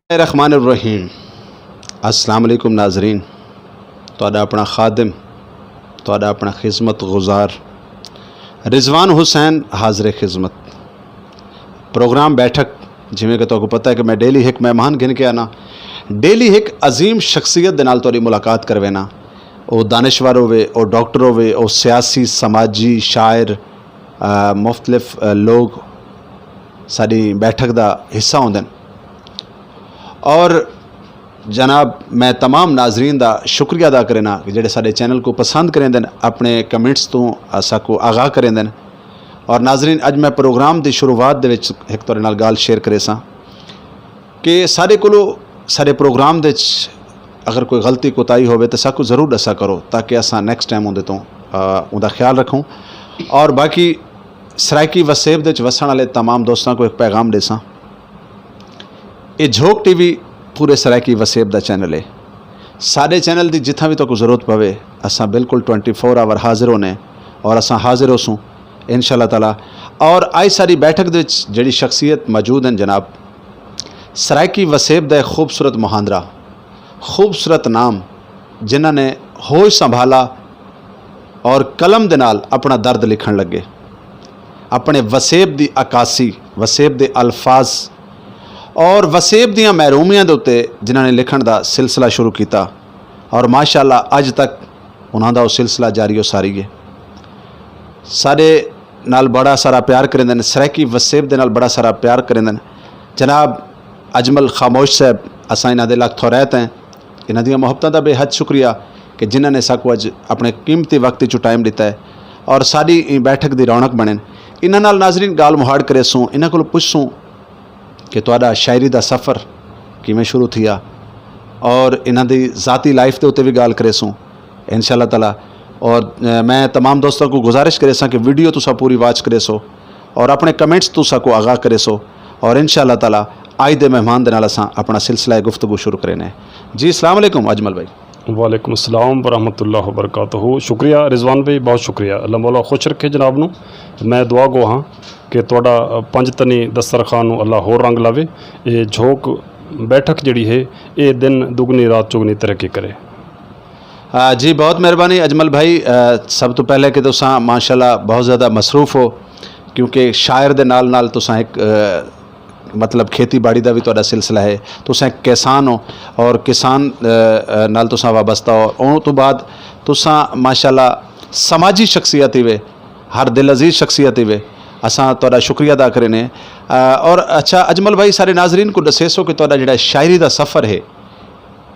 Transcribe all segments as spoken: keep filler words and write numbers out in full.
الرحمن الرحیم۔ السلام علیکم ناظرین، تہاݙا اپݨا خادم، تہاݙا اپݨا خدمت گزار رضوان حسین حاضر خدمت۔ پروگرام بیٹھک، جیویں کہ تہاکوں پتہ ہے کہ میں ڈیلی ہک مہمان گھن کے آنا، ڈیلی ہک عظیم شخصیت دے نال تہاݙی ملاقات کروینا۔ او دانشور ہووے، او ڈاکٹر ہووے، او سیاسی، سماجی، شاعر، آ، مختلف، آ، لوگ ساݙی بیٹھک دا حصہ ہوندن۔ اور جناب، میں تمام ناظرین دا شکریہ ادا کرینا کہ جڑے ساڈے چینل کو پسند کریندن، اپنے کمنٹس توں اساکو آگاہ کریندن۔ اور ناظرین، اج میں پروگرام دی شروعات دے وچ ہک تہاڈے نال گال شیئر کریساں کہ ساڈے کولو، ساڈے پروگرام دے وچ اگر کوئی غلطی کوتاہی ہووے تو ساکو ضرور ڈسا کرو، تاکہ اساں نیکسٹ ٹائم اوندے توں، آ، اوندا خیال رکھوں۔ اور باقی سرائیکی وسیب دے وچ وسن والے تمام دوستاں کو ایک پیغام ڈیساں۔ اے جھوک ٹی وی پورے سرائیکی وسیب دا چینل ہے۔ ساڈے چینل دی جتھاں وی تہاکوں ضرورت پوے، اساں بالکل ٹوئنٹی فور آور حاضر ہونے اور اساں حاضر ہوسوں انشاءاللہ تعالیٰ۔ اور آج ساڈی بیٹھک دے وچ جڑی شخصیت موجود ہیں جناب، سرائیکی وسیب دا ایک خوبصورت مہاندرا، خوبصورت نام، جنہاں نے ہوش سنبھالا اور قلم دے نال اپنا درد لکھن لگے۔ اپنے وسیب دی عکاسی، وسیب دے الفاظ اور وسیب دیاں محرومیاں دے اتے جنہاں نے لکھن دا سلسلہ شروع کیتا اور ماشاءاللہ اج تک انہاں دا او سلسلہ جاری و ساری ہے۔ ساڈے نال بڑا سارا پیار کریندن، سرائیکی وسیب دے نال بڑا سارا پیار کریندن۔ جناب اجمل خاموش صاحب، اساں انہاں دے لکھ تھوریت ہیں۔ انہاں دیاں محبتاں دا بے حد شکریہ کہ جنہاں نے ساکوں اج اپنے قیمتی وقت وچوں ٹائم ڈتا ہے اور ساڈی ایں بیٹھک دی رونق بنن۔ انہاں نال ناظرین گال مہاڑ کریسوں، انہاں کولوں پچھسوں کہ تہاڈا شاعری دا سفر کیویں شروع تھیا اور انہاں دی ذاتی لائف دے اتے وی گال کریسوں انشاءاللہ تعالیٰ۔ اور، اے، میں تمام دوستاں کو گزارش کریساں کہ ویڈیو تساں پوری واچ کریسو اور اپنے کمنٹس تساں کو آگاہ کریسو اور انشاءاللہ تعالیٰ آج دے مہمان دے نال اساں اپنا سلسلہ گفتگو شروع کرینے۔ جی السلام علیکم اجمل بھائی۔ وعلیکم السلام ورحمۃ اللہ وبرکاتہ۔ شکریہ رضوان بھائی، بہت شکریہ۔ اللہ مولا خوش رکھے جناب نو۔ میں دعا گو ہاں کہ تہاڈا پنج تنی دسترخوان نو اللہ ہور رنگ لاوے۔ اے جھوک بیٹھک جڑی ہے، اے دن دگنی رات چگنی ترقی کرے۔ آ، جی بہت مہربانی اجمل بھائی۔ آ، سب تو پہلے کہ تساں ماشاءاللہ بہت زیادہ مصروف ہو، کیونکہ شاعر دے نال نال تساں ایک، آ، مطلب کھیتی باڑی دا بھی تہاڈا سلسلہ ہے، تساں ایک کسان ہو اور کسان، آ، آ، نال تساں وابستہ ہو۔ اون تو بعد تساں ماشاءاللہ سماجی شخصیت ہی وے، ہر دل عزیز شخصیت ہی وے۔ اساں تہاڈا شکریہ ادا کرینے۔ آ، اور اچھا اجمل بھائی، سارے ناظرین کو ڈسیسو کہ تہاڈا جڑا شاعری دا سفر ہے،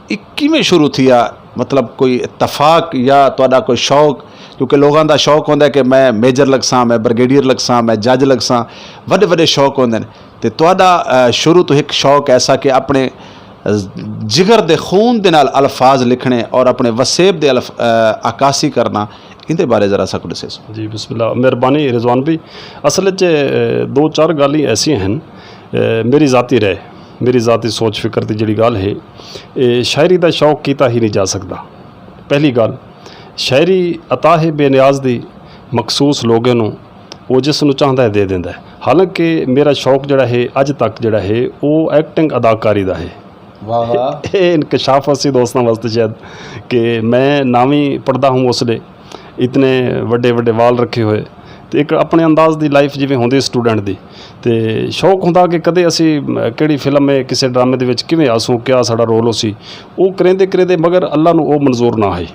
اے کیویں شروع تھیا؟ مطلب کوئی اتفاق یا تہاڈا کوئی شوق؟ کیونکہ لوگاں دا شوق ہوندا ہے کہ میں میجر لگساں، میں بریگیڈیئر لگساں، میں جج لگساں، وڈے وڈے شوق ہوندے نے۔ تے تہاڈا، آ، شروع تو ایک شوق ایسا کہ اپنے، آ، جگر دے خون دے نال الفاظ لکھنے اور اپنے وسیب دے الف-، آ، عکاسی کرنا، ایندے بارے ذرا ساکوں ڈسیسو۔ جی بسم اللہ، مہربانی رضوان بھائی۔ اصل وچ، آ، دو چار گالیں ایسیاں ہن، آ، میری ذاتی رائے، میری ذاتی سوچ فکر دی جڑی گالھ ہے، اے شاعری دا شوق کیتا ہی نہیں جا سکدا۔ پہلی گالھ، شاعری عطا ہے بے نیاز دی، مخصوص لوگیں نوں او جس نوں چاہندا ہے دے دیندا ہے۔ حالانکہ میرا شوق جڑا ہے، اج تک جڑا ہے، او ایکٹنگ، اداکاری دا ہے۔ واہ واہ۔ اے انکشاف اسی دوستاں واسطے شاید کہ میں ناویں پڑھدا ہوں اس لے اتنے وڈے وڈے وال رکھے ہوئے، تے ایک اپنے انداز دی لائف جویں ہوندی اسٹوڈنٹ دی، تے شوق ہوندا کہ کدے اسی کیڑی فلم ہے، کسے ڈرامے دے وچ کیویں آسوں، کیا ساڈا رول ہوسی۔ او کریندے کریندے مگر اللہ نوں او منظور نہ ہئی۔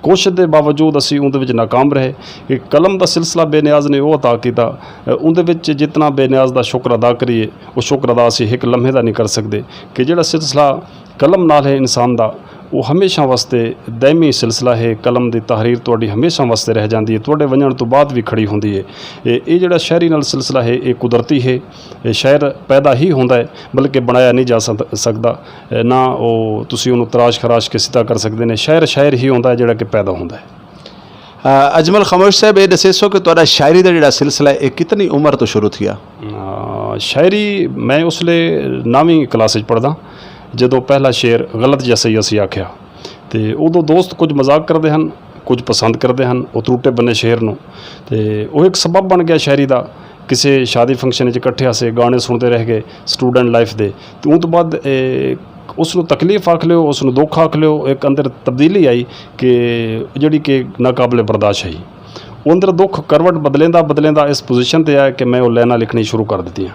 کوشش دے باوجود اسی اوندے وچ ناکام رہے۔ کہ قلم دا سلسلہ بے نیاز نے او عطا کیتا، اوندے وچ جتنا بے نیاز دا شکر ادا کریے، او شکر ادا اسی ہک لمحے دا نہیں کر سکدے۔ کہ جڑا سلسلہ قلم نال ہے انسان دا، او ہمیشہ واسطے دائمی سلسلہ ہے۔ قلم دی تحریر تہاڈی ہمیشہ واسطے رہ جاندی ہے، تہاڈے ونجن تو بعد وی کھڑی ہوندی ہے۔ اے، اے جڑا شاعری نال سلسلہ ہے، اے قدرتی ہے۔ اے شاعر پیدا ہی ہوندا ہے، بلکہ بنایا نہیں جا سد-، سکدا۔ اے نہ او تسی اونوں تراش خراش کے سدھا کر سکدے نے۔ شاعر شاعر ہی ہوندا ہے جڑا کہ پیدا ہوندا ہے۔ آ، اجمل خاموش صاحب، اے ڈسیسو کہ تہاڈا شاعری دا جڑا سلسلہ ہے، اے کتنی عمر تو شروع تھیا؟ آ، شاعری میں اس لے نویں کلاس وچ پڑھدا، جدوں پہلا شعر غلط جیسا ہی اسی آکھیا، تے اودوں دوست کچھ مذاق کردے ہن کچھ پسند کردے ہن، او تروٹے بنے شعر نوں۔ تے او ہک سبب بݨ ڳیا شاعری دا۔ کسے شادی فنکشن وچ اکٹھے ہاسے، گانے سݨدے رہ ڳئے اسٹوڈنٹ لائف دے۔ تے اوں توں بعد، اے، اس نوں تکلیف آکھ لیو، اس نوں دکھ آکھ لیو، ہک اندر تبدیلی آئی کہ جیڑھی کہ ناقابل برداشت ہئی۔ او اندر دکھ کروٹ بدلیندا بدلیندا اس پوزیشن تے آیا کہ میں او لائناں لکھݨی شروع کر ݙتیاں۔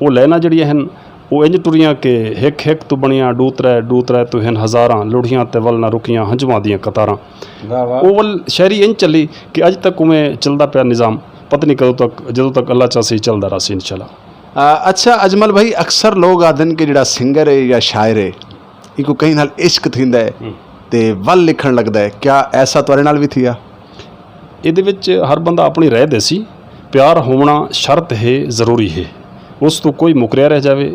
او لائناں جیڑھیاں ہن، او انج ٹریاں کہ ہک ہک توں بݨیاں ݙو ترے، ݙو ترے توں ہن ہزاراں، لڑھیاں تے ول نہ رکیاں ہنجواں دیاں قطاراں۔ واہ واہ۔ او ول شاعری انج چلی کہ اڄ تک اوویں چلدا پیا نظام، پتہ نہیں کدوں تک، جدوں تک اللہ چاہسی چلدا رہسی انشاءاللہ۔ آ، اچھا اجمل بھائی، اکثر لوگ آہدن کہ جڑا سنگر ہے یا شاعر ہے، ایکوں کہیں نال عشق تھیندا ہے ہوں۔ تے ول لکھن لگدا ہے، کیا ایسا تہاڈے نال وی تھیا؟ ایندے وچ ہر بندہ اپݨی رائے ݙیسی۔ پیار ہووݨا شرط ہے، ضروری ہے، اس توں کوئی مکریا رہ جاوے،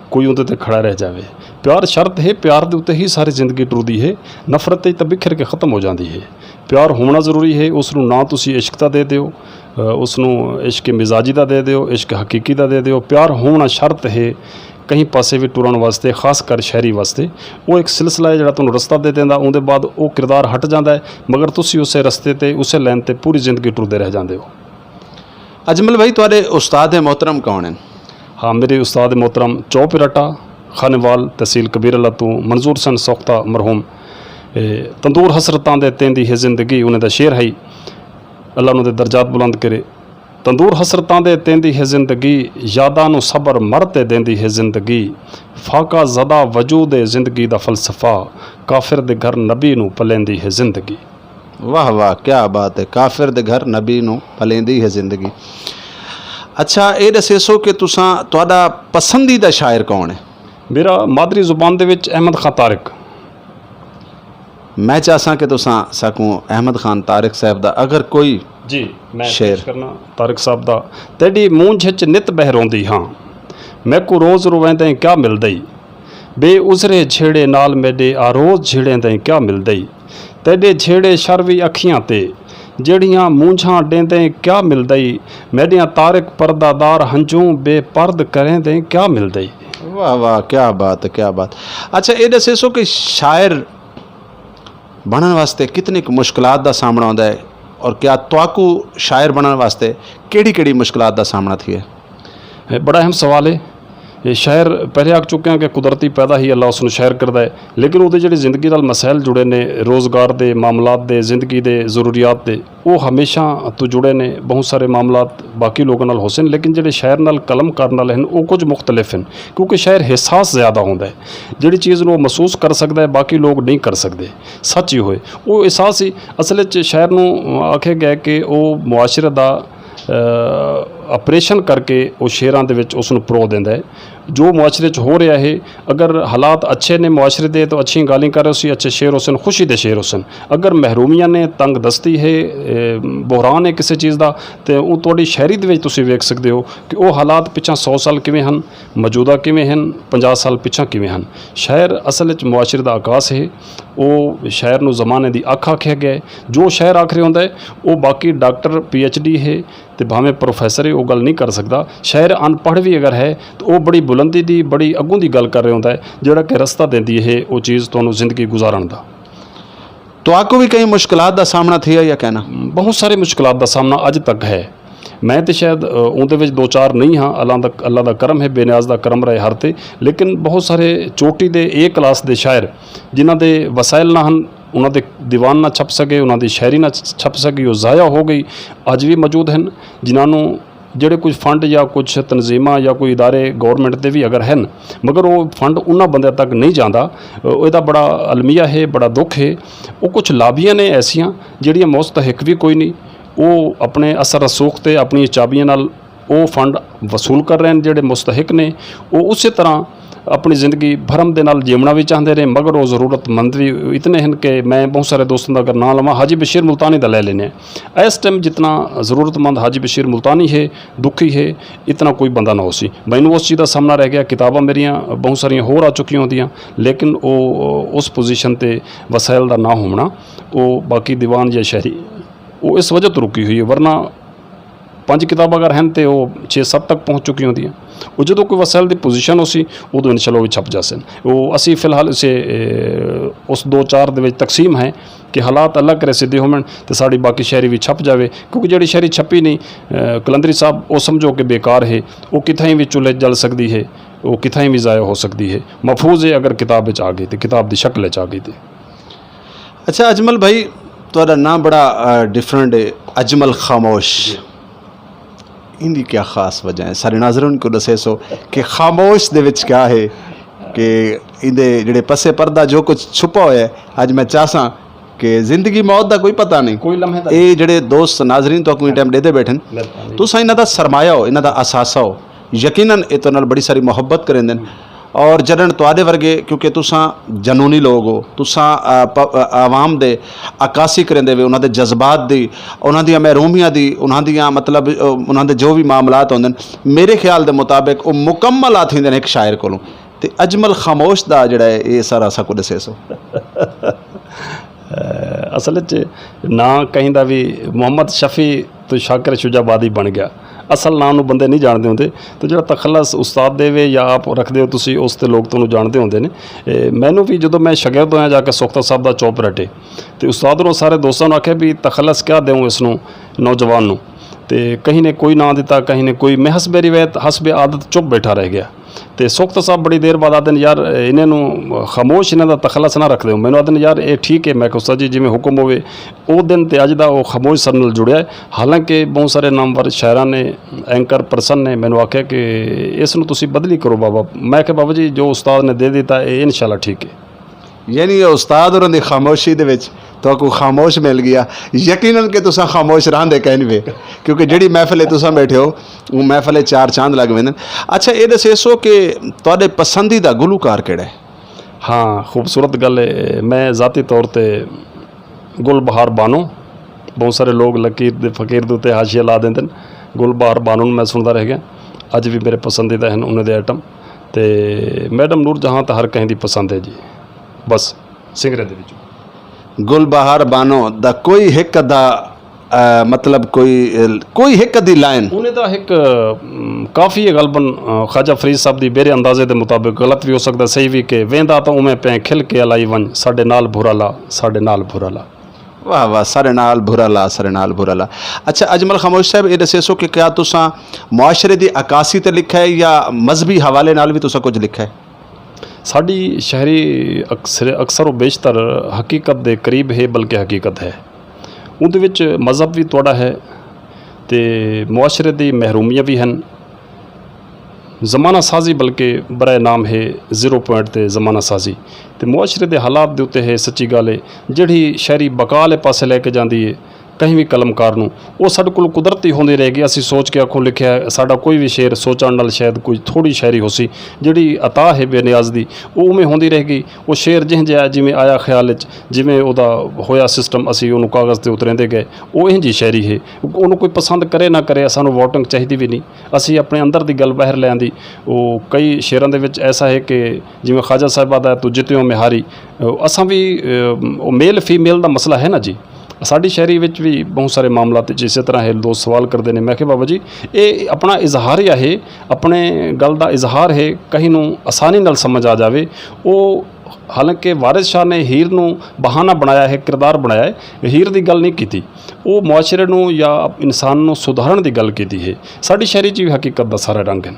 کوئی اوندے تے کھڑا رہ جاوے۔ پیار شرط ہے، پیار دے اتے ہی ساری زندگی ٹردی ہے، نفرت تے تاں بکھر کے ختم ہو جاندی ہے۔ پیار ہووݨا ضروری ہے، اس نوں نہ تسی عشق دا دے دیو، اس نوں عشق مزاجی دا دے دیو، عشق حقیقی دا دے دیو۔ پیار ہووݨا شرط ہے کہیں پاسے وی ٹرݨ واسطے، خاص کر شاعری واسطے۔ او ہک سلسلہ ہے جیڑھا تہانوں رستہ دے ݙیندا، اوندے بعد او کردار ہٹ جاندا ہے، مگر تسی اسے رستے تے، اسے لائن تے پوری زندگی ٹردے رہ جاندے ہو۔ اجمل بھائی، تہاݙے استاد محترم کون ہن؟ ہاں، میرے استاد محترم چوپ رٹا خانیوال، تحصیل کبیر اللہ توں منظور حسین سوختہ مرحوم۔ اے، تندور حسرتاں دے تیندی ہے زندگی، انہیں دا شعر ہئی، اللہ انہاں دے درجات بلند کرے۔ تندور حسرتاں دے تیندی ہے زندگی، یاداں نوں صبر مر تے دیندی ہے زندگی۔ فاقہ زدہ وجود ہے زندگی دا فلسفہ، کافر دے گھر نبی نوں پلیندی ہے زندگی۔ واہ واہ، کیا بات ہے، کافر دے گھر نبی نوں پلیندی ہے زندگی۔ اچھا، اے ݙسیسو کہ تساں، تہاݙا پسندیدہ شاعر کون ہے؟ میرا مادری زبان دے وچ احمد خان طارق۔ میں چاہساں کہ تساں ساکوں احمد خان طارق صاحب دا اگر کوئی جی، میں شعر۔ پیش کرنا طارق صاحب دا۔ تیݙی مونجھ اچ نت بہہ روندی ہاں، میکوں روز رویندیں کیا ملدئی؟ بے عذرے جھیڑے نال میݙے آ روز جھیڑیندیں کیا ملدئی؟ تیݙے جھیڑے شر وی اکھیاں تے، جیڑھیاں مونجھاں ݙیندیں کیا ملدئی؟ میݙیاں طارق پردہ دار ہنجوں بے پرد کریندیں کیا ملدئی؟ واہ واہ، کیا بات ہے، کیا بات۔ اچھا، اے ݙسیسو کہ شاعر بݨݨ واسطے کتنی کُ مشکلات دا سامݨا ہوندا ہے، اور کیا تہاکوں شاعر بݨݨ واسطے کیڑھی کیڑھی مشکلات دا سامݨا تھیا ہے؟ اے بڑا اہم سوال ہے۔ اے شاعر پہلے آکھ چکے ہیں کہ قدرتی پیدا ہی اللہ اس نوں شاعر کردا ہے، لیکن اوندے جڑے زندگی نال مسائل جڑے نے، روزگار دے، معاملات دے، زندگی دے ضروریات دے، او ہمیشہ توں جڑے نے۔ بہت سارے معاملات باقی لوگاں نال ہوسن، لیکن جڑے شاعر نال قلم کرن والے ہن، او کچھ مختلف ہن، کیونکہ شاعر حساس زیادہ ہوندا ہے۔ جڑی چیز نوں او محسوس کر سکدا ہے، باقی لوگ نہیں کر سکدے۔ سچ ہی ہوئے، او احساس ہی اصل وچ شاعر نوں آکھے گئے کہ او معاشرے دا، آ، آپریشن کر کے او شعراں دے وچ اس نوں پرو دیندا ہے۔ جو معاشرے وچ ہو رہا ہے، اگر حالات اچھے نے معاشرے دے تو اچھیاں گالھیں کر رہے ہوسی، اچھے شعر ہوسن، خوشی دے شعر ہوسن۔ اگر محرومیاں نے، تنگ دستی ہے، اے، بحران ہے کسے چیز دا، تے او تہاڈی شاعری دے وچ تسی ویکھ سکدے ہو کہ او حالات پچھاں سو سال کیویں ہن، موجودہ کیویں ہن، پنجاہ سال پچھاں کیویں ہن۔ شاعر اصل وچ معاشرے دا عکاس ہے۔ او شاعر نوں زمانے دی اکھ آکھیا ڳیا ہے۔ جو شاعر آکھ رہے ہوندا ہے، او باقی ڈاکٹر، پی ایچ ڈی ہے تے بھاویں پروفیسر ہے، او گل نہیں کر سکدا۔ شاعر ان پڑھ وی اگر ہے، تو او بڑی بلندی دی، بڑی اڳوں دی گل کر رہے ہوندا ہے، جیڑھا کہ رستہ دیندی ہے او چیز تہانوں زندگی گزارݨ دا۔ تہاکوں وی کہیں مشکلات دا سامݨا تھیا یا کینا؟ بہت سارے مشکلات دا سامݨا اڄ تک ہے۔ میں تے شاید، آ، اوندے وچ دو چار نہیں ہاں، اللہ دا، اللہ دا کرم ہے، بے نیاز دا کرم رہے ہر تے، لیکن بہت سارے چوٹی دے، اے کلاس دے شاعر جنہاں دے وسائل نہ ہن، انہاں دے دیوان نہ چھپ سڳے، انہاں دی شاعری نہ چھپ سڳی، او ضائع ہو ڳئی، اڄ وی موجود ہن، جنہاں نوں جڑے کچھ فنڈ یا کچھ تنظیماں یا کوئی ادارے گورنمنٹ دے وی اگر ہن، مگر او فنڈ انہاں بندیاں تک نہیں جاندا۔ او، ایہدا بڑا المیہ ہے، بڑا دکھ ہے۔ او کچھ لابیاں نے ایسیاں جڑیاں مستحق وی کوئی نہیں، او اپنے اثر رسوخ تے اپنی چابیاں نال او فنڈ وصول کر رہے ہیں جڑے مستحق نے۔ او اسے طرح اپنی زندگی بھرم دے نال جیوݨا وی چاہندے نے، مگر او ضرورت مند وی اتنے ہن کہ میں بہت سارے دوستاں دا اگر ناں لواں، حاجی بشیر ملتانی دا لے لینے۔ اس ٹائم جتنا ضرورت مند حاجی بشیر ملتانی ہے، دکھی ہے، اتنا کوئی بندہ نہ ہوسی۔ مینوں اس چیز دا سامنا رہ گیا، کتاباں میریاں بہت ساریاں ہور آ چکیاں ہوندیاں، لیکن او اس پوزیشن تے وسائل دا نہ ہووݨا، او باقی دیوان یا شاعری، او اس وجہ تو رکی ہوئی ہے، ورنہ پنج کتاباں اگر ہن تے او چھ ست تک پہنچ چکی ہوندی ہیں۔ او جدوں کوئی وسائل دی پوزیشن ہوسی، اودوں انشاءاللہ او وی چھپ جاسن۔ او اسی فی الحال اسے، اے، اس دو چار دے وچ تقسیم ہے کہ حالات اللہ کرے سدھے ہوون تے ساڈی باقی شاعری وی چھپ جاوے، کیونکہ جیڑھی شاعری چھپی نہیں، اے، قلندری صاحب، او سمجھو کہ بیکار ہے، او کتھائیں وی چولہے جل سکدی ہے، او کتھائیں وی ضائع ہو سکدی ہے۔ محفوظ ہے اگر کتاب وچ آ گئی تے کتاب دی شکل وچ آ گئی تے۔ اچھا اجمل بھائی، تہاڈا ناں بڑا ڈفرنٹ ہے، اجمل خاموش۔ ایندی کیا خاص وجہ ہے؟ سارے ناظرین کوں ڈسیسو کہ خاموش دے وچ کیا ہے، کہ ایندے جڑے پسے پردہ جو کچھ چھپا ہویا ہے۔ اج میں چاہساں کہ زندگی موت دا کوئی پتہ نہیں۔ کوئی لمحے دا اے جڑے دوست ناظرین تہاکوں ایں ٹائم ڈیدے بیٹھن، مہربانی۔ تساں انہاں دا سرمایہ ہو، انہاں دا اثاثہ ہو۔ یقیناً اے تہاڈے نال بڑی ساری محبت کریندن۔ اور جڈن تہاڈے ورگے، کیونکہ تساں جنونی لوگ ہو، تساں، آ، پ-، آ، عوام دے عکاسی کریندے وے، انہاں دے جذبات دی، انہاں دیاں محرومیاں دی، انہاں دیاں، مطلب، آ، انہاں دے جو وی معاملات ہوندن، میرے خیال دے مطابق او مکمل آ تھیندن ہک شاعر کولوں۔ تے اجمل خاموش دا جڑا ہے، اے سارا اساکوں ڈسیسو۔ اصل وچ ناں کہیں دا وی محمد شفیع تو شاکر شجاع آبادی بن گیا۔ اصل ناں نوں بندے نہیں جاندے ہوندے۔ تو جڑا تخلص استاد دے وے یا آپ رکھدے ہو تسی، اس تے لوگ تانوں جاندے ہوندے نے۔ اے، مینوں وی جدوں میں شاگرد ہویا جا کے سختہ صاحب دا چوپ رٹے، تے استاد نوں سارے دوستاں نوں آکھیا بھی تخلص کیا دیوں اس نوں، نوجوان نوں۔ تے کہیں نے کوئی ناں دتا، کہیں نے کوئی۔ میں حسب روایت، حسب عادت چپ بیٹھا رہ گیا۔ تے سوختہ صاحب بڑی دیر بعد آدھن، یار، انہاں نوں خاموش، انہاں دا تخلص نہ رکھ دیو۔ مینوں آدھن، یار، اے ٹھیک ہے۔ میں کہ استاد جی، جویں حکم ہووے۔ او دن تے اج دا او خاموش سر نال جڑیا ہے۔ حالانکہ بہت سارے نامور شاعراں نے، اینکر پرسن نے مینوں آکھیا کہ اس نوں تسی بدلی کرو بابا۔ میں کہ بابا جی، جو استاد نے دے دیتا، اے انشاءاللہ ٹھیک ہے۔ یعنی اے استاد ہوراں دی خاموشی دے وچ تہاکوں خاموش مل گیا۔ یقیناً کہ تساں خاموش رہندے کائنی وے، کیونکہ جڑی محفل اچ تساں بیٹھے ہو، اوں محفل اچ چار چاند لگ ویندن۔ اچھا، اے ڈسیسو کہ تہاڈے پسندیدہ گلوکار کیڑا ہے؟ ہاں، خوبصورت گل ہے۔ میں ذاتی طور تے گل بہار بانو، بہت سارے لوگ لکیر دے، فقیر دے اتے حاشیہ لا دیندن۔ گل بہار بانو نوں میں سندا رہ گیا، اج وی میرے پسندیدہ ہن انہاں دے آئٹم۔ تے میڈم نور جہاں تاں ہر کہیں دی پسند ہے جی۔ بس سنگرے دے وچوں۔ گل بہار بانو دا کوئی ہک ادا، آ، مطلب کوئی، کوئی ہک ادی لائن؟ انہیں دا ہک، ام، کافی ہے غالباً، آ، خواجہ فرید صاحب دی، میرے اندازے دے مطابق، غلط وی ہو سکدا، صحیح وی، کہ ویندا تاں اوویں پئیں کھل کے الائی ونج، ساڈے نال بھرا لا، ساڈے نال بھرا لا۔ واہ واہ، ساڈے نال بھرا لا، ساڈے نال بھرا لا۔ اچھا اجمل خاموش صاحب، اے ڈسیسو کہ کیا تساں معاشرے دی عکاسی تے لکھا ہے یا مذہبی حوالے نال وی تساں کچھ لکھا ہے؟ ساڈی شاعری اکثر، اکثر و بیشتر حقیقت دے قریب ہے، بلکہ حقیقت ہے۔ اوندے وچ مذہب وی توڑا ہے تے معاشرے دی محرومیاں وی ہن۔ زمانہ سازی بلکہ برائے نام ہے، زیرو پوائنٹ تے زمانہ سازی تے معاشرے دے حالات دے اتے ہے۔ سچی گالھ ہے، جیڑھی شاعری بقا آلے پاسے لے کے جاندی ہے کہیں وی قلم کار نوں، او ساڈے کول قدرتی ہوندی رہ گئی۔ اسی سوچ کے اکھوں لکھیا ہے، ساڈا کوئی وی شعر سوچن نال شاید کوئی تھوڑی شاعری ہوسی۔ جیڑھی عطا ہے بے نیاز دی، او اوویں ہوندی رہ گئی۔ او شعر جہیں جیہا جویں آیا خیال اچ، جویں اودا ہویا سسٹم، اسی اونوں کاغذ تے اتریندے گئے۔ او اہیں جی شاعری ہے، اونوں کوئی پسند کرے نہ کرے، اساں نوں ووٹنگ چاہیدی وی نہیں۔ اسی اپنے اندر دی گل باہر لے آندی۔ او کئی شعراں دے وچ ایسا ہے کہ جویں خواجہ صاحب آہدا ہے، تو جتیوں میں ہاری، اساں وی، او میل فیمیل دا مسئلہ ہے نا جی۔ ساڈی شاعری وچ وی بہت سارے معاملات اچ اسے طرح ہے، دوست سوال کردے نے۔ میں کہ بابا جی، اے اپنا اظہاریہ ہے، اپنے گل دا اظہار ہے، کہیں نوں آسانی نال سمجھ آ جاوے۔ او حالانکہ وارث شاہ نے ہیر نوں بہانہ بنایا ہے، کردار بنایا ہے، ہیر دی گل نہیں کیتی۔ او معاشرے نوں یا انسان نوں سدھارن دی گل کیتی ہے۔ ساڈی شاعری چ وی حقیقت دا سارا رنگ ہن۔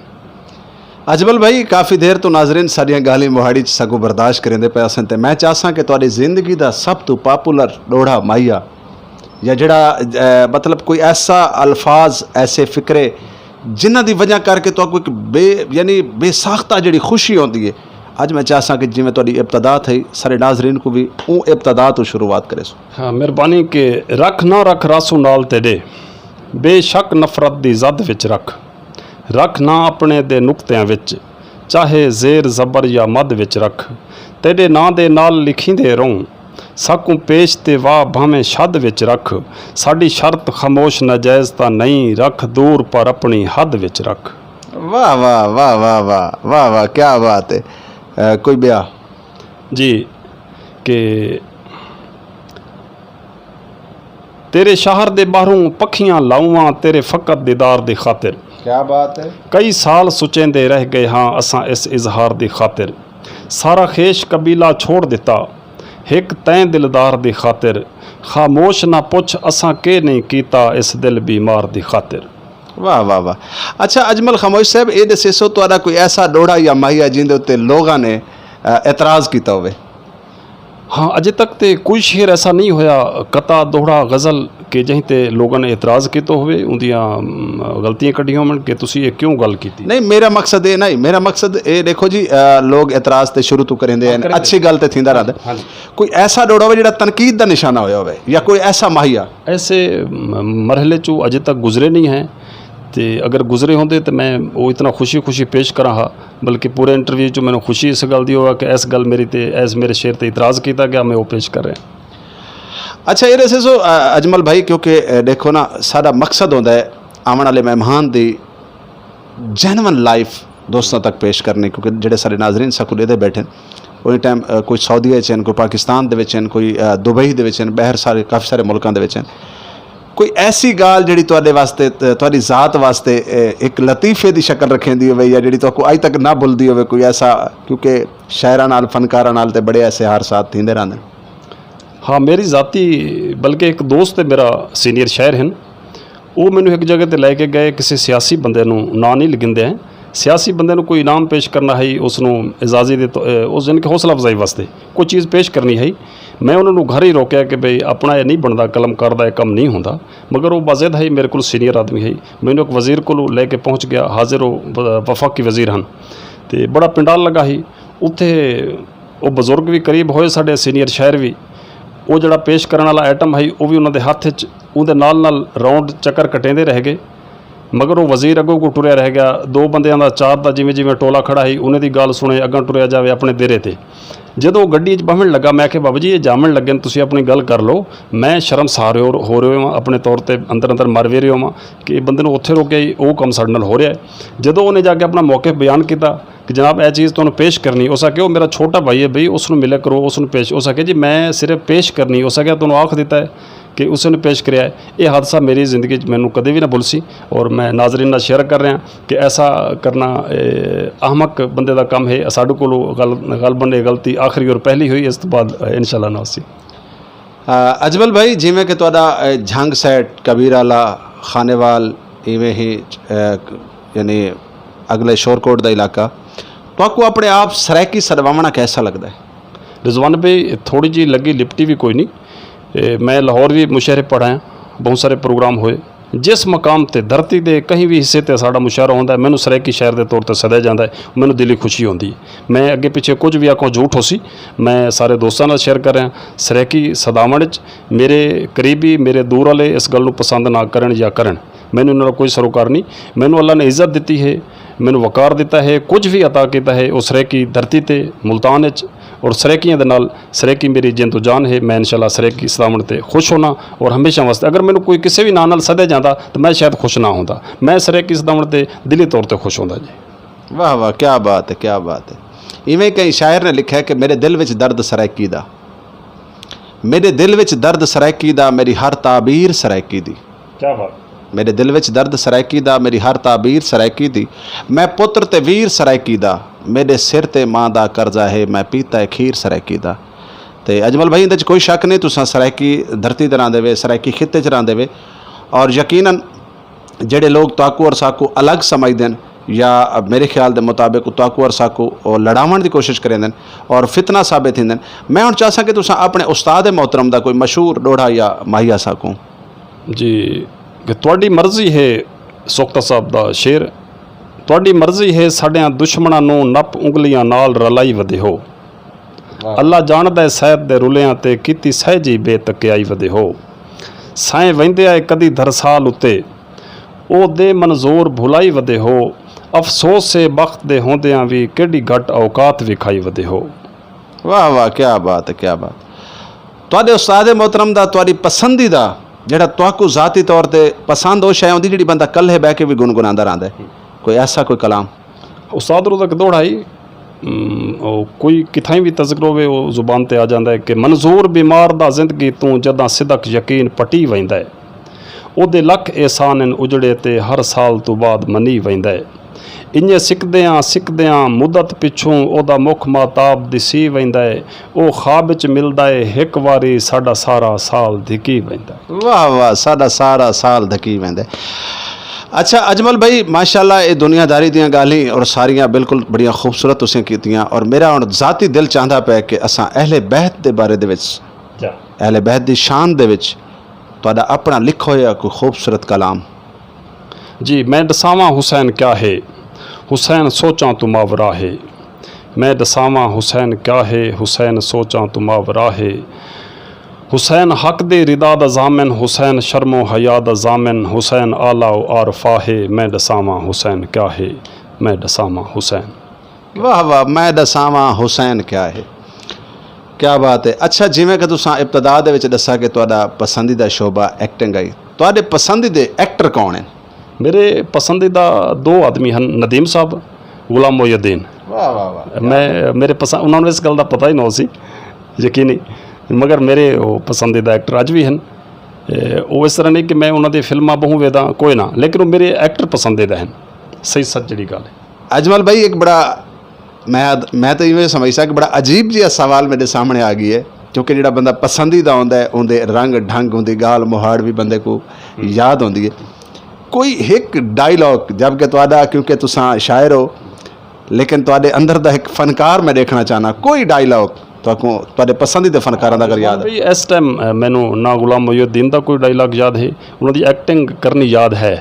اجمل بھائی، کافی دیر توں ناظرین ساڈیاں گالھیں مہاڑی چ ساکوں برداشت کریندے پئے ہسن، تے میں چاہساں کہ تہاڈی زندگی دا سب توں پاپولر ڈوہڑا ماہیا، یا جڑا، اے، مطلب کوئی ایسا الفاظ، ایسے فقرے جنہاں دی وجہ کر کے تہاکوں ایک بے، یعنی بے ساختہ جڑی خوشی ہوندی ہے۔ اج میں چاہساں کہ جویں تہاڈی ابتدا تھئی، سارے ناظرین کوں وی اوں ابتدا توں شروعات کریسوں۔ ہاں، مہربانی۔ کہ رکھ نہ رکھ راسوں نال تیڈے، بے شک نفرت دی زد وچ رکھ۔ رکھ نہ اپنے دے نقطیاں وچ، چاہے زیر زبر یا مد وچ رکھ۔ تیڈے ناں دے نال لکھیندے رہوں، ساکوں پیش تے واہ بھانویں شد وچ رکھ۔ ساڈی شرط خاموش ناجائز تاں نئیں، رکھ دور پر اپنی حد وچ رکھ۔ واہ واہ واہ واہ واہ واہ واہ، کیا بات ہے۔ اے، کوئی بیا؟ جی، کہ تیرے شہر دے ٻاہروں پکھیاں لاؤواں تیرے فقط دیدار دی خاطر۔ کیا بات ہے۔ کئی سال سچیندے رہ ڳئے ہاں اساں اس اظہار دی خاطر۔ سارا خیش قبیلہ چھوڑ ݙتا ہک تیں دلدار دی خاطر۔ خاموش نہ پچھ اساں کے نئیں کیتا اس دل بیمار دی خاطر۔ واہ واہ واہ۔ اچھا اجمل خاموش صاحب، اے ݙسیسو تہاݙا کوئی ایسا ݙوہڑا یا ماہیا جیندے اتے لوگاں نے اعتراض کیتا ہووے؟ ہاں، اڄ تک تے کوئی شعر ایسا نہیں ہویا، قطعہ، دوہڑا، غزل، کہ جہیں تے لوگاں نے اعتراض کیتا ہووے، اوندیاں غلطیاں کڈھیاں ہوون کہ تسی اے کیوں گل کیتی؟ نہیں، میرا مقصد اے نہیں، میرا مقصد اے ݙیکھو جی، لوگ اعتراض تے شروع توں کریندے ہیں، اچھی گل تے تھیندا رہندا۔ کوئی ایسا ݙوہڑا ہووے جیڑھا تنقید دا نشانہ ہویا ہووے یا کوئی ایسا ماہیا؟ ایسے مرحلے چوں اڄ تک گزرے نہیں ہیں، تے اگر گزرے ہوندے تے میں او اتنا خوشی خوشی پیش کراں ہا، بلکہ پورے انٹرویو چوں مینوں خوشی اس گل دی ہویا کہ ایس گل میری تے ایس میرے شعر تے اعتراض کیتا گیا، میں او پیش کر رہا۔ اچھا، اے ݙسیسو اجمل بھائی، کیونکہ ݙیکھو نا، ساݙا مقصد ہوندا ہے آوݨ والے مہمان دی جینون لائف دوستاں تک پیش کرنی، کیونکہ جڑے سارے ناظرین ساکوں ݙیدھے بیٹھن، کوئی ٹائم کوئی سعودیہ وچ ہن، کوئی پاکستان دے وچ ہن، کوئی دبئی دے وچ ہن، ٻاہر سارے کافی سارے ملکاں دے وچ ہن۔ کوئی ایسی ڳالھ جڑی تہاݙے واسطے، تہاݙی ذات واسطے ہک لطیفے دی شکل رکھیندی ہووے یا جڑی تہاکوں اڄ تک نہ بھلدی ہووے، کوئی ایسا؟ کیونکہ شاعراں نال، فنکاراں نال تے بڑے ایسے حادثات تھیندے رہندے۔ ہاں، میری ذاتی، بلکہ ہک دوست ہے میرا، سینئر شاعر ہن، او مینوں ہک جگہ تے لے کے گئے، کسی سیاسی بندے نوں، ناں نہیں لگندے ہیں، سیاسی بندے نوں کوئی انعام پیش کرنا ہے، اس نوں اعزازی دے تو، اس یعنی کہ حوصلہ افزائی واسطے کوئی چیز پیش کرنی ہے۔ میں انہاں نوں گھر ہی روکیا کہ بھئی اپنا یہ نہیں بندا، قلم کار دا یہ کم نہیں ہوندا، مگر وہ بازید ہے، میرے کول سینئر آدمی ہے، میں انہوں ایک وزیر کولوں لے کے پہنچ گیا، حاضر وہ وفاقی وزیر ہن، تے بڑا پنڈال لگا ہی اتھے۔ او بزرگ وی قریب ہوئے، ساݙے سینئر شاعر وی۔ او جیڑھا پیش کرݨ والا آئٹم ہئی، او وی انہاں دے ہتھ اچ۔ اوندے نال نال راؤنڈ چکر کٹیندے رہ ڳئے، مگر او وزیر اڳوں کوں ٹریا رہ ڳیا۔ دو بندیاں دا، چار دا، جیویں جیویں ٹولا کھڑا ہئی، انہیں دی ڳالھ سݨے، اڳاں ٹریا جاوے اپݨے دیرے تے۔ جدوں او گݙی اچ ٻہوݨ لڳا، میں آکھیا، بابا جی، اے جاوݨ لڳن، تسیں اپݨی ڳالھ کر لو، میں شرمسار ہو، ہو رہے ہواں، اپݨے طور تے اندر اندر مر وے رہے ہواں کہ اے بندے نوں اتھے روکیا ہئی، او کم ساݙے نال ہو رہیا ہے۔ جدوں انہیں جا کے اپݨا موقف بیان کیتا، کہ جناب، اے چیز تہانوں پیش کرنی، اس آکھیا، او میرا چھوٹا بھائی ہے بھئی، اس نوں ملے کرو، اس نوں پیش، اس آکھیا، جی، میں صرف پیش کرنی، اس آکھیا، تہانوں آکھ دتا ہے کہ اس نے پیش کریا ہے۔ اے حادثہ میری زندگی وچ مینوں کدے وی نہ بھلسی، اور میں ناظرین نال شیئر کر رہا کہ ایسا کرنا، اے، احمق بندے دا کم ہے۔ ساڈے کولوں غل-، غالباً اے غلطی آخری اور پہلی ہوئی، اس توں بعد، اے، انشاءاللہ نہ ہوسی۔ آ، اجمل بھائی، جیویں کہ تہاݙا، اے، جھنگ سیٹ، کبیر آلا، خانیوال، ایویں ہی، اے، یعنی اڳلے شورکوٹ دا علاقہ، تہاکوں اپݨے آپ سرائیکی سݙواوݨا کیسا لڳدا ہے؟ رضوان بھائی، تھوڑی جی لڳی لپٹی وی کوئی نہیں۔ اے، میں لاہور وی مشاعرے پڑھایا، بہت سارے پروگرام ہوئے۔ جس مقام تے، دھرتی دے کہیں وی حصے تے ساݙا مشاعرہ ہوندا ہے، مینوں سرائیکی شاعر دے طور تے سݙیا جاندا ہے، مینوں دلی خوشی ہوندی ہے۔ میں اڳے پچھے کجھ وی آکھاں، جھوٹ ہوسی، میں سارے دوستاں نال شیئر کر رہا، سرائیکی سݙاوݨ اچ میرے قریبی، میرے دور آلے اس ڳل نوں پسند نہ کرن یا کرن، مینوں انہاں دا کوئی سروکار نہیں۔ مینوں اللہ نے عزت دتی ہے، مینوں وقار دتا ہے، کجھ وی عطا کیتا ہے، او سرائیکی دھرتی تے، ملتان اچ، اور سرائیکیاں دے نال، سرائیکی میری جند و جان ہے۔ میں انشاءاللہ سرائیکی سݙاوݨ تے خوش ہونا اور ہمیشہ واسطے، اگر مینوں کوئی کسے وی ناں نال سݙے جاندا تو میں شاید خوش نہ ہوندا۔ میں سرائیکی سݙاوݨ تے دلی طور تے خوش ہوندا جی۔ واہ واہ، کیا بات ہے، کیا بات ہے۔ ایویں کہیں شاعر نے لکھا ہے کہ میرے دل وچ درد سرائیکی دا، میݙے دل وچ درد سرائیکی دا، میݙی ہر تعبیر سرائیکی دی۔ کیا بات۔ میݙے دل وچ درد سرائیکی دا، میݙی ہر تعبیر سرائیکی دی۔ میں پتر تے ویر سرائیکی دا، میݙے سر تے ماں دا قرضہ ہے، میں پیتا ہے کھیر سرائیکی دا۔ تے اجمل بھائی، ایندے وچ کوئی شک نہیں، تساں سرائیکی دھرتی تے رہندے وے، سرائیکی خطے وچ رہندے وے، اور یقیناً جڑے لوگ تہاکوں اور ساکوں الگ سمجھدن یا میرے خیال دے مطابق تہاکوں اور ساکوں او لڑاوݨ دی کوشش کریندن اور فتنہ ثابت تھیندن۔ میں ہݨ چاہساں کہ تساں اپݨے استاد محترم دا کوئی مشہور ݙوہڑا یا ماہیا ساکوں۔ جی، کہ تہاݙی مرضی ہے، سوختہ صاحب دا شعر، تہاݙی مرضی ہے ساݙیاں دشمناں نوں نپ انگلیاں نال رلائی ودے ہو۔ واہ۔ اللہ ڄاݨدا ہے سید دے رلیاں تے کیتی سہجی بے تکیائی ودے ہو۔ سائیں ویندے آئے کدی دھرسال اتے، او دے منظور بھلائی ودے ہو۔ افسوس ہے بخت دے ہوندیاں وی کیݙی گھٹ اوقات وکھائی ودے ہو۔ واہ واہ، کیا بات ہے، کیا بات۔ تہاݙے استاد محترم دا تہاݙی پسندیدہ، جڑا تہاکوں ذاتی طور تے پسند، او شے ہوندی جڑی بندہ کلھے بہہ کے وی گنگناندا رہندا ہے، کوئی ایسا کوئی کلام؟ استاد رضا دا ݙوہڑا ہئی، کوئی کتھائیں وی تذکرو وے او زبان تے آ جاندا ہے کہ منظور بیمار دا زندگی توں جداں صدق یقین پٹی ویندا ہے۔ او دے لکھ احسان ہن اجڑے تے ہر سال توں بعد منی ویندا ہے۔ انجے سکدیاں سکدیاں مدت پچھوں او دا مکھ ماتاب دسی ویندا ہے۔ او خواب اچ ملدا ہے ہک واری ساڈا سارا سال دھکی ویندا ہے۔ واہ واہ، ساڈا سارا سال دھکی ویندا ہے۔ اچھا اجمل بھائی، ماشاءاللہ اے دنیا داری دیاں گالھیں اور ساریاں بالکل بڑیاں خوبصورت تسیں کیتیاں، اور میرا ہن ذاتی دل چاہندا پے کہ اساں اہل بیت دے بارے دے وچ، اہل بیت دی شان دے وچ تہاڈا اپنا لکھا ہویا کوئی خوبصورت کلام۔ جی میں ڈساواں حسین کیا ہے، حسین سوچاں توں ماورا ہے۔ میں ڈساواں حسین کیا ہے، حسین سوچاں توں ماورا ہے۔ حسین حق دے ردا دا ضامن، حسین شرم و حیا دا ضامن، حسین اعلی و عارفا ہے۔ میں ڈساواں حسین کیا ہے، میں ڈساواں حسین۔ واہ واہ، میں ڈساواں حسین کیا ہے۔ کیا بات ہے۔ اچھا، جویں کہ تساں ابتدا دے وچ ڈسا کہ تہاڈا پسندیدہ شعبہ ایکٹنگ آئی، تہاڈے پسندیدے ایکٹر کون ہیں؟ میرے پسندیدہ دو آدمی ہن، ندیم صاحب، غلام محی الدین۔ واہ واہ واہ۔ میں میرے پسند انہاں نوں اس گل دا پتہ ہی نہ سی، یقینی، مگر میرے وہ پسندیدہ ایکٹر اج بھی ہن۔ اے، وہ اس طرح نہیں کہ میں انہاں دی فلماں بہوں ویدا کوئی نہ، لیکن وہ میرے ایکٹر پسندیدہ ہن۔ صحیح سچ جڑی گل ہے۔ اجمل بھائی، ایک بڑا میں میں تو ایویں سمجھسا کہ بڑا عجیب جہا سوال میرے سامنے آ گئی ہے، کیونکہ جڑا بندہ پسندیدہ ہوندا ہے، اوندے رنگ ڈھنگ، اوندی گال مہاڑ بھی بندے کو یاد ہوندی ہے۔ کوئی ایک ڈائیلاگ، جبکہ تہاڈا، کیونکہ تساں شاعر ہو، لیکن تہاڈے اندر دا ایک فنکار میں دیکھنا چاہنا، کوئی ڈائیلاگ تہاکوں تہاڈے پسندیدہ فنکاراں دا اگر یاد ہے؟ بھئی، اس ٹائم، اے، مینوں نہ غلام محی الدین دا کوئی ڈائیلاگ یاد ہے، انہاں دی ایکٹنگ کرنی یاد ہے۔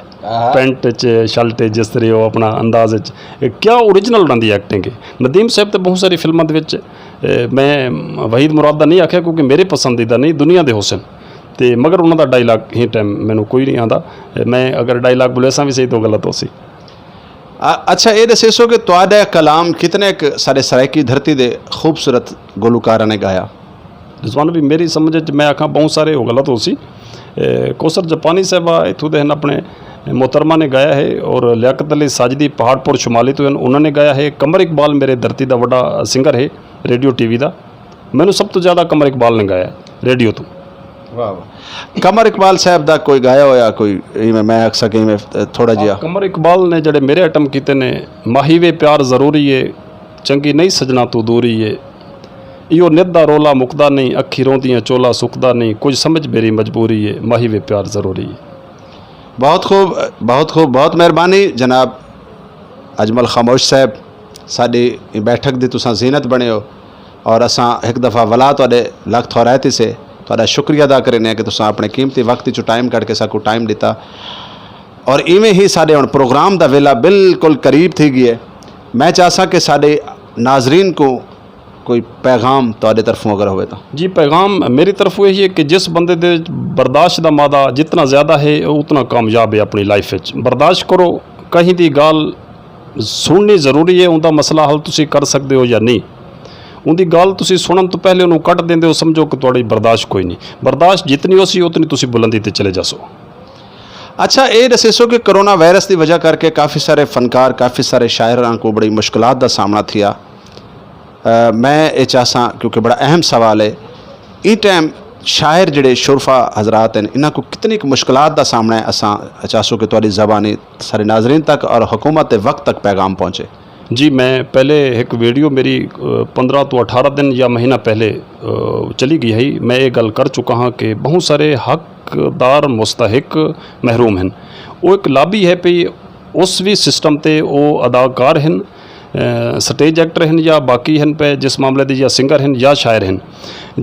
پینٹ اچ، شرٹ اچ، جس طرح او اپنا انداز اچ، اے کیا اوریجنل انہاں دی ایکٹنگ ہے۔ ندیم صاحب تے بہت ساری فلماں دے وچ، اے، میں وحید مراد دا نہیں آکھیا کیونکہ میرے پسندیدہ نہیں، دنیا دے حسن تے، مگر انہاں دا ڈائیلاگ ہی ٹائم مینوں کوئی نہیں آندا۔ اے، میں اگر ڈائیلاگ بھلیساں وی صحیح تو غلط ہوسی۔ آ، اچھا، اے ݙسیسو کہ تہاݙا کلام کتنے ک ساݙے سرائیکی دھرتی دے خوبصورت گلوکاراں نے ڳایا؟ رضوان بھئی، میری سمجھ اچ میں آکھاں ٻہوں سارے او غلط ہوسی۔ اے، کوثر جاپانی صاحبہ اتھوں دے ہن، اپݨے محترمہ نے ڳایا ہے، اور لیاقت علی ساجدی پہاڑ پور شمالی توں ہن، انہاں نے ڳایا ہے۔ قمر اقبال میرے دھرتی دا وݙا سنگر ہے، ریڈیو ٹی وی دا۔ مینوں سب توں زیادہ قمر اقبال نے ڳایا ہے ریڈیو توں۔ واہ واہ۔ قمر اقبال صاحب دا کوئی ڳایا ہویا کوئی ایویں میں آکھ سکیں ایویں تھوڑا جیہا؟ قمر اقبال نے جڑے میرے آئٹم کیتے نے، ماہی وے پیار ضروری ہے، چنگی نہیں سجنا تو دوری ہے، ایہو نت دا رولا مکدا نہیں، اکھی روندیاں چولا سکدا نہیں، کچھ سمجھ میری مجبوری ہے، ماہی وے پیار ضروری ہے۔ بہت خوب، بہت خوب، بہت مہربانی جناب اجمل خاموش صاحب، ساݙی ایں بیٹھک دی تساں زینت بݨے ہو، اور اساں ہک دفعہ ولا تہاݙے لکھ تھورائت سے تہاݙا شکریہ ادا کریندے ہیں کہ تساں اپݨے قیمتی وقت وچوں ٹائم کڈھ کے ساکوں ٹائم ݙتا، اور ایویں ہی ساݙے ہݨ پروگرام دا ویلا بالکل قریب تھی ڳیا ہے۔ میں چاہساں کہ ساݙے ناظرین کوں کوئی پیغام تہاݙے طرفوں اگر ہووے تاں؟ جی، پیغام میری طرفوں یہی ہے کہ جس بندے دے برداشت دا مادہ جتنا زیادہ ہے، او اتنا کامیاب ہے اپݨی لائف وچ۔ برداشت کرو، کہیں دی ڳالھ سݨݨی ضروری ہے، اوندا مسئلہ حل تسی کر سڳدے ہو یا نہیں۔ اوندی ڳالھ تسی سݨݨ توں پہلے اونوں کٹ ݙیندے ہو، سمجھو کہ تہاݙی برداشت کوئی نہیں۔ برداشت جتنی ہوسی، اتنی تسی بلندی تے چلے جاسو۔ اچھا، اے ݙسیسو کہ کرونا وائرس دی وجہ کر کے کافی سارے فنکار، کافی سارے شاعراں کوں بڑی مشکلات دا سامݨا تھیا۔ اے، میں اے چاہساں، کیونکہ بڑا اہم سوال ہے، ایں ٹائم شاعر جڑے شرفا حضرات ہیں، انہاں کوں کتنی کوں مشکلات دا سامݨا ہے، اساں چاہسوں کہ تہاݙی زبانی سارے ناظرین تک اور حکومت دے وقت تک پیغام پہنچے۔ جی، میں پہلے ہک ویڈیو میری، اے، پندرہ توں اٹھارہ دن یا مہینہ پہلے، اے، چلی ڳئی ہئی۔ میں اے ڳالھ کر چکا ہاں کہ ٻہوں سارے حقدار مستحق محروم ہن۔ او ہک لابی ہے پئی، اس وی سسٹم تے او اداکار ہن، اے، سٹیج ایکٹر ہن یا باقی ہن پئے جس معاملے دے، یا سنگر ہن یا شاعر ہن،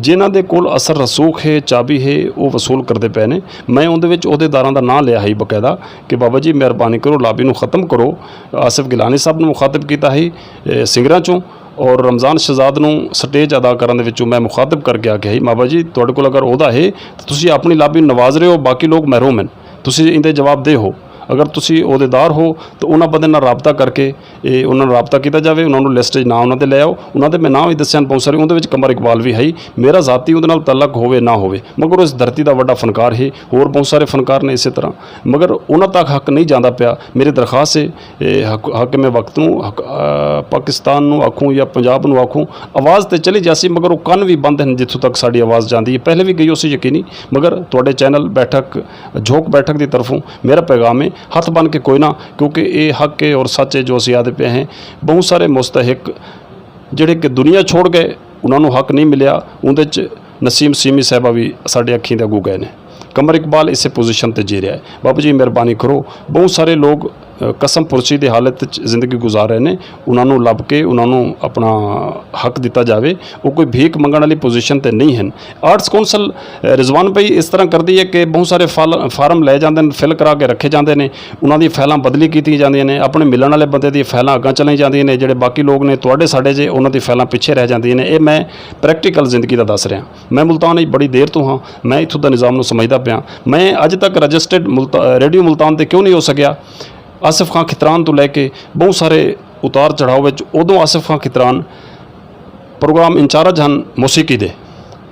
جنہاں دے کول اثر رسوخ ہے، چابی ہے، او وصول کردے پئے نے۔ میں اوندے وچ عہدیداراں دا ناں لیا ہئی باقاعدہ کہ بابا جی مہربانی کرو، لابی نوں ختم کرو۔ آصف گیلانی صاحب نوں مخاطب کیتا ہئی، اے، سنگراں چوں، اور رمضان شہزاد نوں سٹیج ادا کرݨ دے وچوں میں مخاطب کر کے آکھیا ہئی، بابا جی تہاݙے کول اگر عہدہ ہے تاں تسی اپݨی لابی نوں نواز رہے ہو، باقی لوگ محروم ہن، تسی ایندے جواب دے ہو۔ اگر تسی عہدیدار ہو تو انہاں بندے نال رابطہ کر کے اے انہاں نال رابطہ کیتا جاوے، انہاں نوں لسٹ وچ ناں انہاں دے لے آؤ۔ انہاں دے میں ناں وی دسے ہن، بہوں سارے، اوندے وچ قمر اقبال وی ہئی۔ میرا ذاتی اوندے نال تعلق ہووے نہ ہووے، مگر او اس دھرتی دا وݙا فنکار ہے، ہور بہوں سارے فنکار نے اسے طرح، مگر انہاں تک حق نہیں جاندا پیا۔ میری درخواست ہے، اے حق، حاکم وقت نوں، حق، آ، پاکستان نوں آکھوں یا پنجاب نوں آکھوں، آواز تے چلی جاسی، مگر او کن وی بند ہن جتھوں تک ساݙی آواز جاندی ہے۔ پہلے وی گئی ہوسی یقینی، مگر تہاݙے چینل بیٹھک، جھوک بیٹھک دی طرفوں میرا پیغام ہے، ہتھ بن کے کوئی نہ، کیونکہ اے حق ہے اور سچ ہے جو اسی آدھے پئے ہیں۔ بہوں سارے مستحق جڑے کہ دنیا چھوڑ گئے، انہاں نوں حق نہیں ملیا۔ اوندے چ نسیم سیمی صاحبہ وی ساڈے اکھیں دے اگوں گئے نے۔ قمر اقبال اسے پوزیشن تے جی رہیا ہے۔ بابا جی مہربانی کرو، بہوں سارے لوگ، اہ، قسم پرسی دے حالت چ زندگی گزار رہے نے، انہاں نوں لب کے انہاں نوں اپنا حق دتا جاوے۔ او کوئی بھیک منگن والی پوزیشن تے نہیں ہن۔ آرٹس کونسل، اہ، رضوان بھائی اس طرح کردی ہے کہ بہوں سارے فال-، فارم لے جاندے نے، فل کرا کے رکھے جاندے نے، انہاں دی فائلاں بدلی کیتیاں جاندیاں نے، اپنے ملن والے بندے دی فائلاں اگاں چلائیاں جاندیاں نے، جڑے باقی لوگ نے تہاڈے ساڈے جے انہاں دی فائلاں پچھے رہ جاندیاں نے۔ اے میں پریکٹیکل زندگی دا دس رہیا۔ میں ملتان وچ بڑی دیر توں ہاں، میں اتھوں دا نظام نوں سمجھدا پیاں۔ میں اج تک رجسٹرڈ ملتا-، ریڈیو ملتان تے کیوں نہیں ہو سکیا؟ آصف خان کھتران توں لے کے بہوں سارے اتار چڑھاؤ وچ اودوں آصف خان کھتران پروگرام انچارج ہن موسیقی دے۔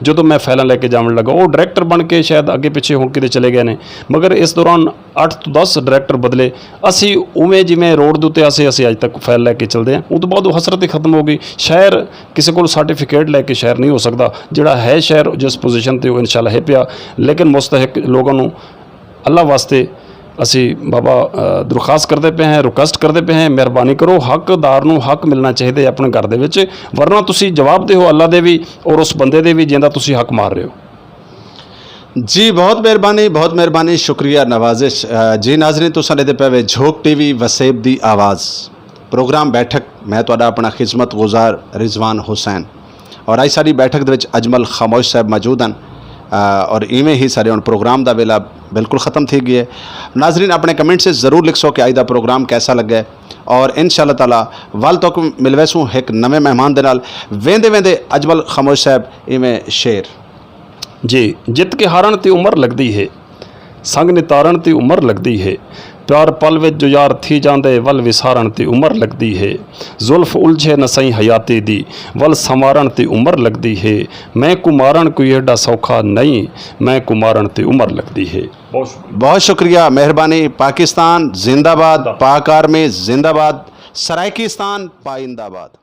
جدوں میں فائلاں لے کے جاون لگا، او ڈائریکٹر بن کے شاید اگے پچھے ہن کدے چلے گئے نے، مگر اس دوران اٹھ توں دس ڈائریکٹر بدلے۔ اسی اوویں جویں روڈ دے اتے آسے، اسی اج تک فائل لے کے چلدے ہیں۔ اوں توں بعد او حسرت ہی ختم ہو گئی۔ شاعر کسے کول سرٹیفکیٹ لے کے شاعر نہیں ہو سکدا۔ جڑا ہے شاعر جس پوزیشن تے، او انشاءاللہ ہے پیا، لیکن مستحق لوگاں نوں اللہ واسطے اسی بابا، آ، درخواست کردے پئے ہیں، ریکویسٹ کردے پئے ہیں، مہربانی کرو، حق دار نوں حق ملنا چاہیدا ہے اپنے گھر دے وچ، ورنہ تسی جواب دیہو اللہ دے وی اور اس بندے دے وی جیندا تسی حق مار رہے ہو۔ جی، بہت مہربانی، بہت مہربانی، شکریہ نوازش۔ آ، جی ناظرین، تساں ݙیہدے پئے وے جھوک ٹی وی وسیب دی آواز، پروگرام بیٹھک، میں تہاݙا اپݨا خدمت گزار رضوان حسین۔ اور اڄ ساݙی بیٹھک دے وچ اجمل خاموش صاحب موجود ہن۔ آ، اور ایویں ہی ساݙے ہݨ پروگرام دا ویلا بالکل ختم تھی ڳیا ہے۔ ناظرین، اپݨے کمنٹس وچ ضرور لکھسو کہ اڄ دا پروگرام کیسا لڳا ہے۔ اور ان شاء اللہ تعالیٰ ول تک ملویسوں ہک نویں مہمان دے نال۔ ویندے ویندے اجمل خاموش صاحب، ایویں شعر۔ جی، جت کے ہارݨ تے عمر لڳدی ہے، سنگ نتارݨ تے عمر لڳدی ہے، پیار پل وچ جو یار تھی جاندے، ول وسارݨ تے عمر لڳدی ہے۔ زلف الجھے نہ سئیں حیاتی دی، ول سنوارݨ تے عمر لڳدی ہے۔ میں کوں مارݨ کوئی ایڈا سوکھا نئیں، میں کوں مارݨ تے عمر لڳدی ہے۔ بہت شکریہ۔ بہت شکریہ، مہربانی۔ پاکستان زندہ باد، پاک آرمی زندہ باد، سرائیکستان پائندہ باد۔